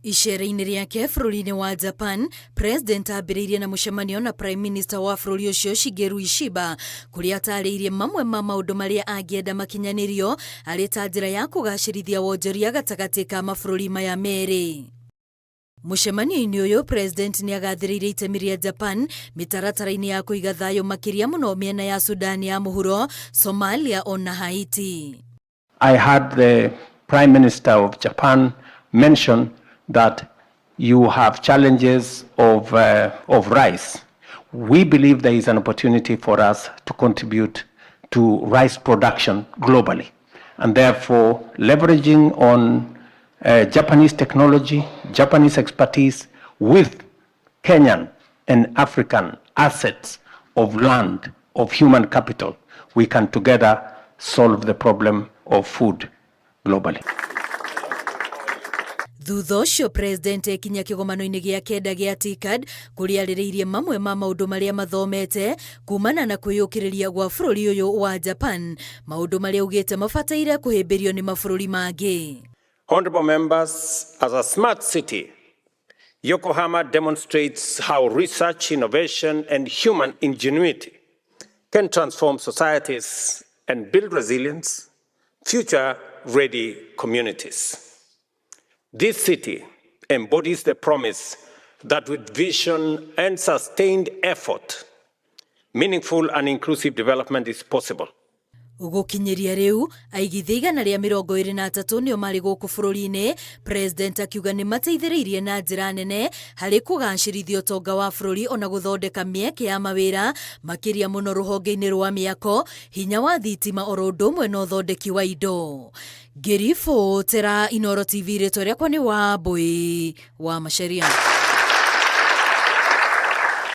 Icera-inĩ rĩake bũrũri-inĩ wa Japan, President ambĩrĩirie na mũcemanio na Prime Minister wa bũrũri ũcio Shigeru Ishiba, kũrĩa atarĩirie mamwe ma maũndũ marĩa angĩenda makinyanĩrio arĩ ta njĩra ya kũgacĩrithia wonjoria gatagatĩ ka mabũrũri maya merĩ. Mũcemanio-inĩ ũyũ, President nĩ agathĩrĩirie itemi rĩa Japan mĩtaratara-inĩ ya kũiga thayũ makĩria mũno mĩena ya Sudan ya mũhuro, Somalia ona Haiti. I heard the Prime Minister of Japan mention that you have challenges of rice. We believe there is an opportunity for us to contribute to rice production globally. And therefore, leveraging on Japanese technology, Japanese expertise with Kenyan and African assets of land, of human capital, we can together solve the problem of food globally. Thutha ũcio President ekinya kĩgomano-inĩ gĩa kenda gĩa TICAD, kũrĩa arĩrĩirie mamwe ma maũndũ marĩa mathomete kumana na kwĩyũkĩrĩria gwa bũrũri ũyũ wa Japan, maũndũ marĩa augĩte mabataire kũhĩmbĩrio nĩ mabũrũri mangĩ. Honorable members, as a smart city, Yokohama demonstrates how research, innovation, and human ingenuity can transform societies and build resilience, future-ready communities. This city embodies the promise that with vision and sustained effort, meaningful and inclusive development is possible. Gũkinyĩria rĩu aigithia 123 nĩo marĩ gũkũ bũrũri-inĩ. President akiuga nĩ mateithĩrĩirie na njĩra nene harĩ kũgacĩrithia ũtonga wa bũrũri ona gũthondeka mĩeke ya mawĩra, makĩria mũno rũhonge-inĩ rwa mĩako, hinya wa thitima, oro ũndũ ũmwe na ũthondeki wa indo. Ngĩribotera Inooro TV, rĩtwa rĩakwa nĩ Wambui wa Macharia.